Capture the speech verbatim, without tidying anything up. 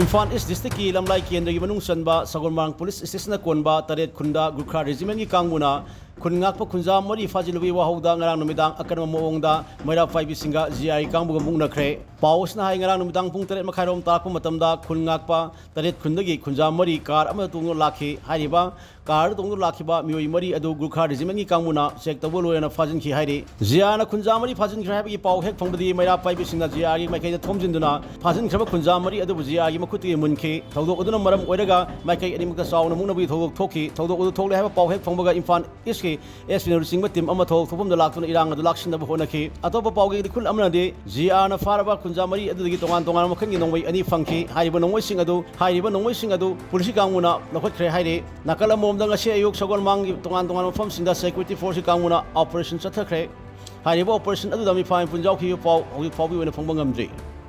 ꯏꯝꯐꯥꯜ ꯏꯁ ꯗꯤꯁꯇ꯭ꯔꯤꯛꯀꯤ ꯂꯝꯂꯥꯏ ꯀꯦꯟꯗ꯭ꯔꯒꯤ ꯃꯅꯨꯡ ꯆꯟꯕ ꯁꯒꯣꯜꯃꯥꯡ ꯄꯨꯂꯤꯁ ꯁ꯭ꯇꯦꯁꯟꯅ ꯀꯣꯟꯕ ꯇꯔꯦꯠ ꯈꯨꯟꯗ ꯒꯨꯔꯈꯥ ꯔꯦꯖꯤꯃꯦꯟꯒꯤ ꯀꯥꯡꯕꯨꯅ ꯈꯨꯟ ꯉꯥꯛꯄ ꯈꯨꯟꯖꯥ ꯃꯔꯤ ꯐꯥꯖꯤꯜꯂꯨꯕꯒꯤ ꯋꯥꯍꯧꯗ ꯉꯔꯥꯡ ꯅꯨꯃꯤꯗꯥꯡ ꯑꯀꯟꯕ ꯃꯑꯣꯡꯗ ꯃꯩꯔꯥ ꯄꯥꯏꯕꯤꯁꯤꯡꯒ ꯖꯤ ꯑꯥꯔꯒꯤ ꯀꯥꯡꯕꯨꯒ ꯃꯨꯛꯅꯈ꯭ꯔꯦ꯫ ꯄꯥꯎ ꯑꯁꯤꯅ ꯍꯥꯏ, ꯉꯔꯥꯡ ꯅꯨꯃꯤꯗꯥꯡ ꯄꯨꯡ ꯇꯔꯦꯠ ꯃꯈꯥꯏꯔꯣꯝ ꯇꯥꯔꯛꯄ ꯃꯇꯝꯗ ꯈꯨꯟ ꯉꯥꯛꯄ ꯇꯔꯦꯠ ꯈꯨꯟꯗꯒꯤ ꯈꯨꯟꯖꯥ ꯃꯔꯤ ꯀꯥꯔ ꯑꯃꯗ ꯇꯣꯡꯗꯨꯅ ꯂꯥꯛꯈꯤ꯫ ꯍꯥꯏꯔꯤꯕ ꯀꯥꯔꯗ ꯇꯣꯡꯗꯨꯅ ꯂꯥꯛꯈꯤꯕ ꯃꯤꯑꯣꯏ ꯃꯔꯤ ꯑꯗꯨ ꯒꯨꯔꯈꯥ ꯔꯦꯖꯤꯃꯦꯟꯒꯤ ꯀꯥꯡꯕꯨꯅ ꯆꯦꯛ ꯇꯧꯕ ꯂꯣꯏꯅ ꯐꯥꯖꯤꯟꯈꯤ ꯍꯥꯏꯔꯤ꯫ ꯖꯤ ꯑꯥꯔꯅ ꯈꯨꯟꯖꯥ ꯃꯔꯤ ꯐꯥꯖꯤꯟꯈ꯭ꯔꯦ ꯍꯥꯏꯕꯒꯤ ꯄꯥꯎ ꯍꯦꯛ ꯐꯪꯕꯗꯒꯤ ꯃꯩꯔꯥ ꯄꯥꯏꯕꯤꯁꯤꯡꯅ ꯖꯤ ꯑꯥꯔꯒꯤ ꯃꯥꯏꯀꯩꯗ ꯊꯣꯝꯖꯤꯟꯗꯨꯅ ꯐꯥꯖꯤꯟꯈ꯭ꯔꯕ ꯈꯨꯟꯖꯥ ꯃꯔꯤ ꯑꯗꯨꯕꯨ ꯖꯤ ꯑꯥꯔꯒꯤ ꯃꯈꯨꯠꯇꯒꯤ ꯃꯨꯟꯈꯤ꯫ ꯊꯧꯗꯣꯛ ꯑꯗꯨꯅ ꯃꯔꯝ ꯑꯣꯏꯔꯒ ꯃꯥꯏꯀꯩ ꯑꯅꯤꯃꯛꯇ ꯆꯥꯎꯅ ꯃꯨꯛꯅꯕꯒꯤ ꯊꯧꯗꯣꯛ ꯊꯣꯛꯈꯤ꯫ ꯊꯧꯗꯣꯛ ꯑꯗꯨ ꯊꯣꯛꯂꯦ ꯍꯥꯏꯕ ꯄꯥꯎ ꯍꯦꯛ ꯐꯪꯕꯒ ꯏꯝꯐꯥꯜ ꯏꯁꯀꯤ ꯑꯦꯁ ꯄꯤꯅ ꯂꯨꯆꯤꯡꯕ ꯇꯤꯝ ꯑꯃ ꯊꯧꯗꯣꯛ ꯊꯣꯛꯐꯝꯗ ꯂꯥꯛꯇꯨꯅ ꯏꯔꯥꯡ ꯑꯗꯨ ꯂꯥꯛꯁꯤꯟꯅꯕ ꯍꯣꯠꯅꯈꯤ꯫ ꯑꯇꯣꯞꯄ ꯄꯥꯎꯒꯤ ꯂꯤꯈꯨꯜ ꯑꯃꯅꯗꯤ ꯖꯤ ꯑꯥꯔꯅ ꯐꯥꯔꯕ ꯈꯨꯟꯖꯥ ꯃꯔꯤ ꯑꯗꯨꯗꯒꯤ ꯇꯣꯉꯥꯟ ꯇꯣꯉꯥꯟꯕ ꯃꯈꯜꯒꯤ ꯅꯣꯡꯃꯩ ꯑꯅꯤ ꯐꯪꯈꯤ꯫ ꯍꯥꯏꯔꯤꯕ ꯅꯣꯡꯃꯩꯁꯤꯡ ꯑꯗꯨ, ꯍꯥꯏꯔꯤꯕ ꯅꯣꯡꯃꯩꯁꯤꯡ ꯑꯗꯨ ꯄꯨꯂꯤꯁꯀꯤ ꯀꯥꯡꯕꯨꯅ ꯂꯧꯈꯠꯈ꯭ꯔꯦ ꯍꯥꯏꯔꯤ꯫ ꯅꯥꯀꯜ ꯑꯃꯔꯣꯝꯗ ꯉꯁꯤ ꯑꯌꯨꯛ ꯁꯒꯣꯜꯃꯥꯡꯒꯤ ꯇꯣꯉꯥꯟ ꯇꯣꯉꯥꯟꯕ ꯃꯐꯝꯁꯤꯡꯗ ꯁꯦꯀ꯭ꯌꯨꯔꯤꯇꯤ ꯐꯣꯔꯁꯀꯤ ꯀꯥꯡꯕꯨꯅ ꯑꯣꯄꯔꯦꯁꯟ ꯆꯠꯊꯈ꯭ꯔꯦ꯫ ꯍꯥꯏꯔꯤꯕ ꯑꯣꯄꯔꯦꯁꯟ ꯑꯗꯨꯗ ꯃꯤꯐꯥ ꯃꯤꯄꯨꯟ ꯌꯥꯎꯈꯤꯕ ꯄꯥꯎ ꯍꯧꯖꯤꯛ ꯐꯥꯎꯕꯒꯤ ꯑꯣꯏꯅ ꯐꯪꯕ ꯉꯝꯗ꯭ꯔꯤ꯫